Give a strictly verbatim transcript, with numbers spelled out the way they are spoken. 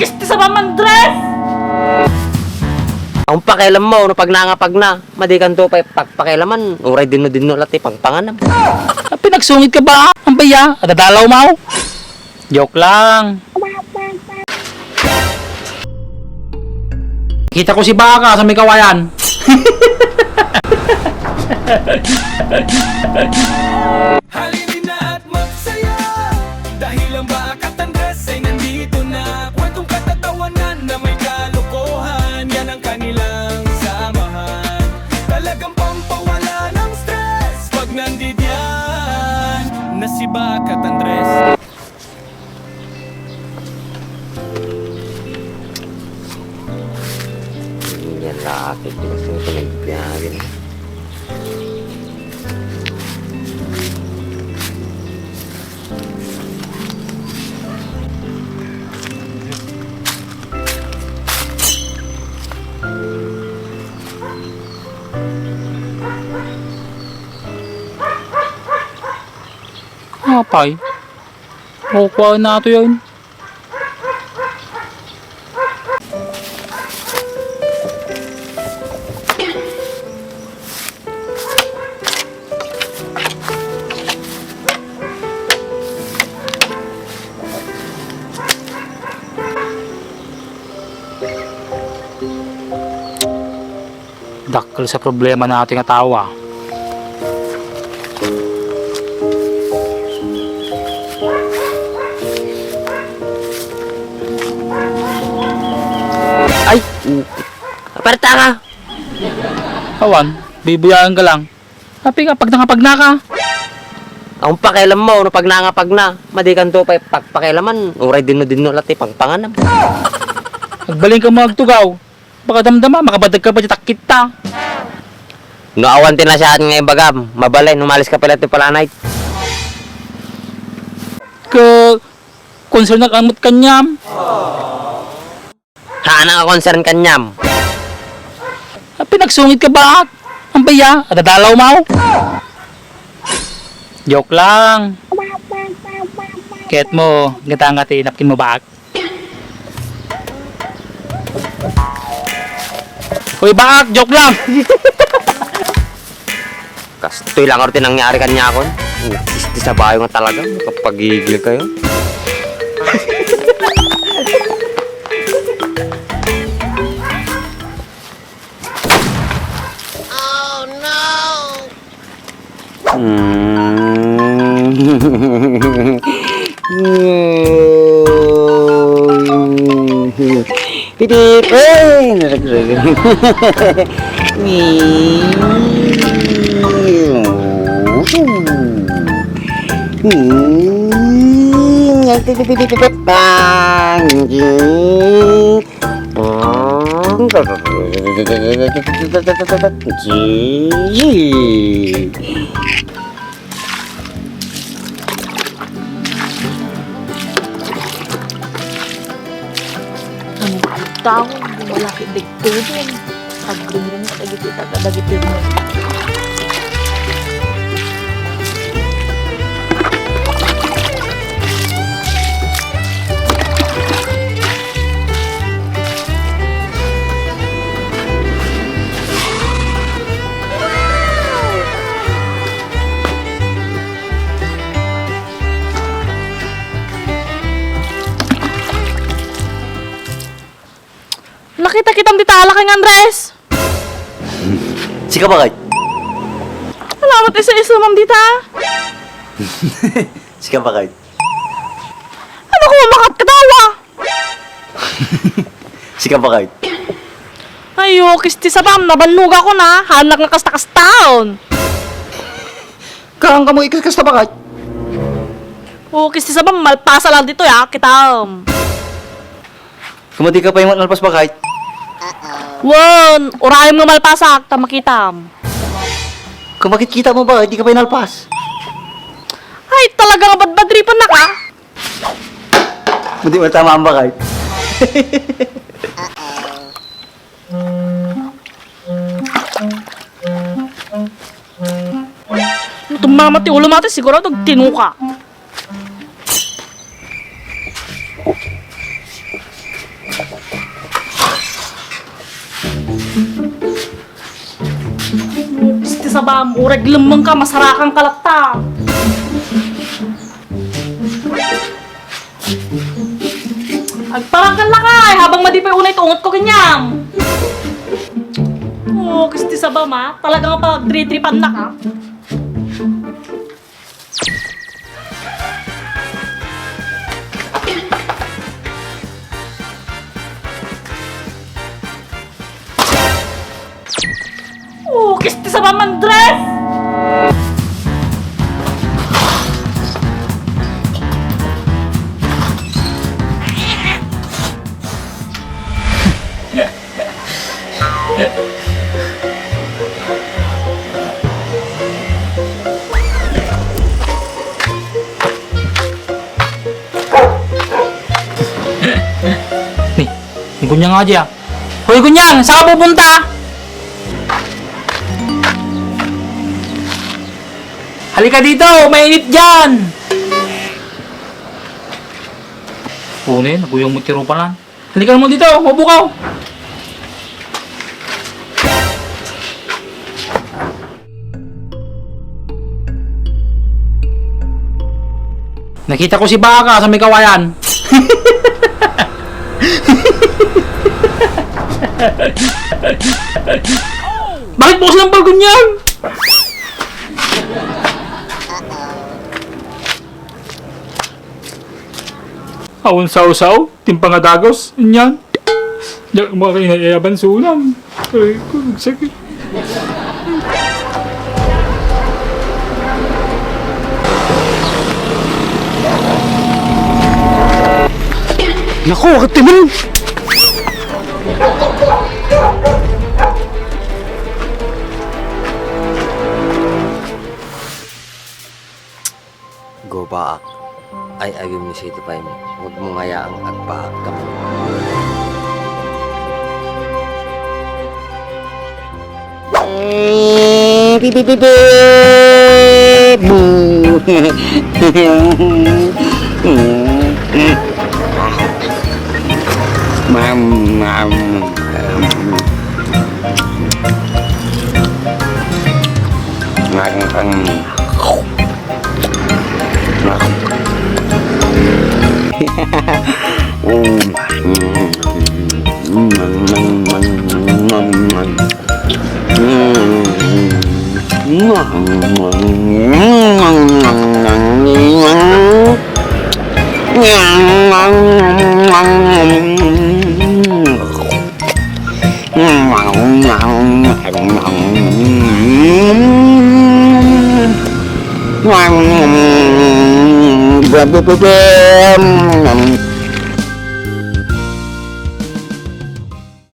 Isti sa Ma'am Andres! Ang pakialam mo, no pagna nga pagna, madikanto pay pagpakialaman, uray dinno-dinno la ti pangpanganam. Ah, pinagsungit ka ba? Ang baya, adadalaw mo? Joke lang. Kita ko si Baka sa may kawayan. Halina na at magsaya, dahil ang Baka at Andres ay nandito na. Kwentong katatawanan na may kalokohan, yan ang kanilang samahan. Talagang pampawala ng stress pag nandidiyan na si Baka at Andres. Yan, laki. Gusto ko nagbiyahe. Apay. O, kuha na ito yun. Dakkel sa problema natin nga tao, ah. Ay! Aparta ka! Awan, bibuyagan ka lang. Apay nga, pagna nga pagna ka. Ang pakialam mo, no pagna nga pagna. Madikanto pay pagpakialaman, uray dinno-dinno la ti pangpanganam. Agbalin ka mo agtugaw. Baka damdama, makabadag ka pa di takkitta. No awan ti nasiat nga ibagam, mabalin, umalis ka pay la ti palanay. Ka, concern na kamot kanyam. Haan nga concern kanyam. Ah, pinagsungit ka, Baak? Ang baya, adadalaw mo? Joke lang. Ket mo, gatanga ti napkin mo, Baak. Hoy, Baak, joke lang. Kastoy lang ti nangyari kaniakon. Isti sa bayo nga talaga. Makapagigil kayo. Oh, no! Mm. Pipip! Ay, naragsagan. Ang taon, wala kay digtulong. Agriring dagiti taga dagiti mo. Nakita-kitam dita alakay nga Andres? Sika, bakit? Alamat isu-isu, ma'am, dita. Sika, bakit? Ano ko, makat katawa? Sika, bakit? Ayo, kisti sabam, nabannuga ko na. Hanak nga kasta-kastaon. Kang kamo ikas-kasta, bakit? O, kisti sabam, malpasa lang dito, ya, kitam. Kamo di ka pa yung nalpas, bakit? Wen, urayem nga malpasak, ta makitam. Kamo bakit kita mo ba? Di ka pa yung nalpas. Ay, talaga nga badbadripan na ka. Hindi mo tama ang bakit? Tumama ti ulo mo, ate, sigurado agtinuka. Bam, ureg lemmeng ka, masarakan ka latta. Agparanggal la ka, eh, habang madi pay unay ti unget ko kenyam. Oh, kisti sabam, ah. Talaga nga pagdritripan na ka. Oh, kisti sabam, Andres! Ni, ni Gunyang nga dia. Hoy, Gunyang, saan ka pupunta? Halika dito, mainit dyan! Kunin, naguyang mo ti rupalan. Halika naman dito, maupo ka. Nakita ko si Baka sa may kawayan. Bakit mo silang balgon yan? Awan sausaw, timpang a dagos, inyan. Diak makakainayaban sulam. Aray ko, nagsakit. Naku, agad timan! Go baak. Ay-ayom ni City Prime. Huwag mo ngayaang agbaak kami. Pi, pi, pi, pi. Bu. Mam, mam. Mam, mam.